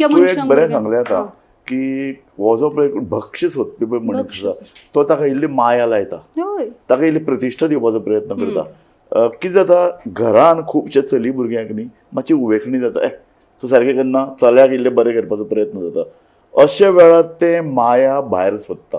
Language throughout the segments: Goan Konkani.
अमक्या तूं एक मनशांक बरें भुरग्यांक. सांगलें आतां की हो जो पळय भक्ष सोदपी पळय मनीस भक्ष आसा, तो ताका इल्ली माया लायता, ताका इल्ली प्रतिश्ठा दिवपाचो प्रयत्न करता. कितें जाता, घरान खुबशे चली भुरग्यांक न्ही मातशी उवेखणी जाता, ए तूं सारकें करना, चल्याक इल्लें बरें करपाचो प्रयत्न जाता. अशा वेळार ते माया भायर सोदता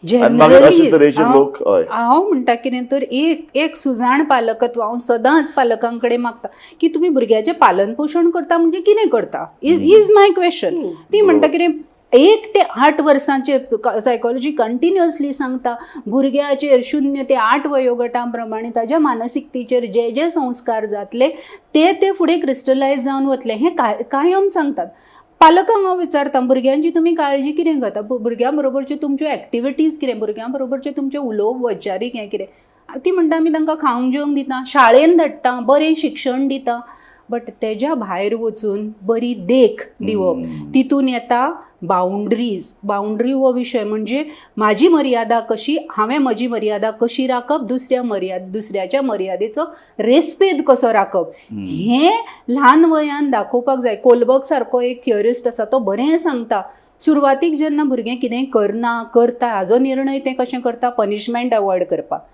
आनी मागीर अशे जनरली तरेचे लोक, हय. हांव म्हणटा कितें तर, एक एक सुजाण पालकत्व हांव सदांच पालकां कडेन मागता की तुमी भुरग्याचें पालन पोशण करता म्हणजे कितें करता is my question. ती म्हणटा कितें, 1 ते 8 वर्सांचेर सायकोलॉजी कंटिन्युअसली सांगता, भुरग्याचेर 0 ते 8 वयोगटा प्रमाणे ताज्या मानसिकतेचेर जे जे संस्कार जातले ते ते फुडें क्रिस्टलायज जावन वतले. हें कायम सांगतात. पालकांक हांव विचारता, भुरग्यांची तुमी काळजी कितें घेता, भुरग्यां बरोबरच्यो तुमच्यो एक्टिविटीज कितें, भुरग्यां बरोबरचें तुमचें उलोवप वैचारीक हें कितें? ती म्हणटा, आमी तांकां खावंक जेवंक दिता, शाळेन धाडटा, बरें शिक्षण दिता. बट तेज्या भायर वचून बरी देख दिवप, तितून येता बाउंड्रीज. बाउंड्री हो विशय म्हणजे माझी मर्यादा कशी, हांवें म्हजी मर्यादा कशी राखप, दुसऱ्याच्या मर्यादेचो रेस्पेद कसो राखप, हें ल्हान वयान दाखोवपाक जाय. कोलबर्ग सारको एक थियरिस्ट आसा, तो बरें सांगता, सुरवातीक जेन्ना भुरगें कितेंय करना करता हाजो निर्णय तें कशें करता, पनिशमेंट अवॉयड करपाक.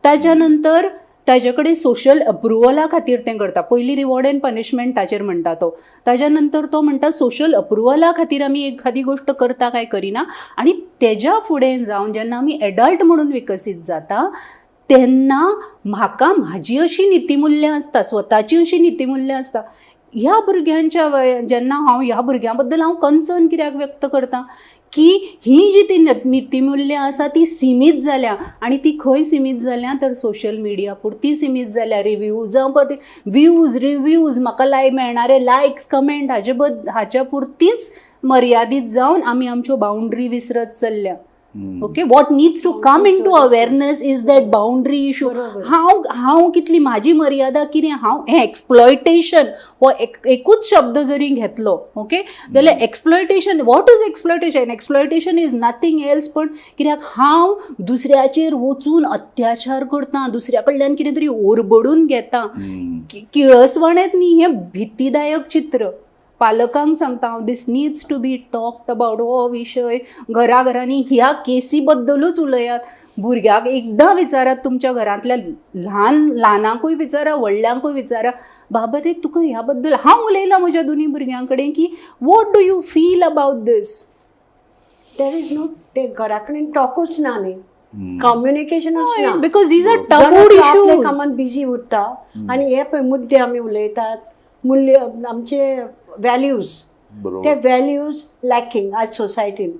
ताज्या नंतर ताजे कडेन सोशल अप्रुवला खातीर तें करता. पयलीं रिवॉर्ड एंड पनिशमेंट ताचेर म्हणटा तो. ताज्या नंतर तो म्हणटा, सोशल अप्रुवला खातीर आमी एखादी गोश्ट करता काय करिना. आनी तेज्या फुडें जावन जेन्ना आमी एडल्ट म्हणून विकसीत जाता तेन्ना म्हाका म्हाजी अशी नितीमुल्यां आसता, स्वताची अशी नितीमुल्यां आसता. ह्या भुरग्यांच्या वय जेन्ना हांव ह्या भुरग्यां बद्दल हांव कन्सर्न कित्याक व्यक्त करता की ही जी ती नितीमुल्यां आसा ती सिमीत जाल्या. आनी ती खंय सिमीत जाल्या तर सोशल मिडिया पुरती सिमीत जाल्या, रिव्यूजां पुरती. व्यूज, रिव्यूज, म्हाका लाय मेळणारे लायक्स, कमेंट हाजे बद हाच्या पुरतीच मर्यादीत जावन आमी आमच्यो बाउंड्री विसरत चल्ल्या. Okay, what needs to come into awareness is that boundary issue. हांव हांव कितली, म्हाजी मर्यादा कितें, हांव हें एक्सप्लॉयटेशन हो एक एकूच शब्द जरी घेतलो, ओके, जाल्यार exploitation, what is exploitation? Exploitation is nothing else पण कित्याक हांव दुसऱ्याचेर वचून अत्याचार करता, दुसऱ्या कडल्यान कितें तरी ओरबडून घेता. किळसवाणेंत न्ही, हें भितीदायक चित्र. पालकांक सांगता हांव, this needs to be talked about. हो विशय घरा घरांनी ह्या केसी बद्दलूच उलयात. भुरग्याक एकदां विचारात, तुमच्या घरांतल्या ल्हान ल्हानांकूय विचारा, व्हडल्यांकूय विचारा, बाबा रे, तुका ह्या बद्दल. हांव उलयलां म्हज्या दोनी भुरग्यां कडेन की what do you feel about this? There is no, ते घरा कडेन टॉकूच ना न्ही, कम्युनिकेशनूच ना. Because these are जण टबूड एकलो आपल्या इश्यूज. कामान बिजी उरता आनी हे पळय मुद्दे आमी उलयतात, मूल्य, आमचे व्हॅल्यूज, ते व्हॅल्यूज लॅकिंग आज सोसायटीन.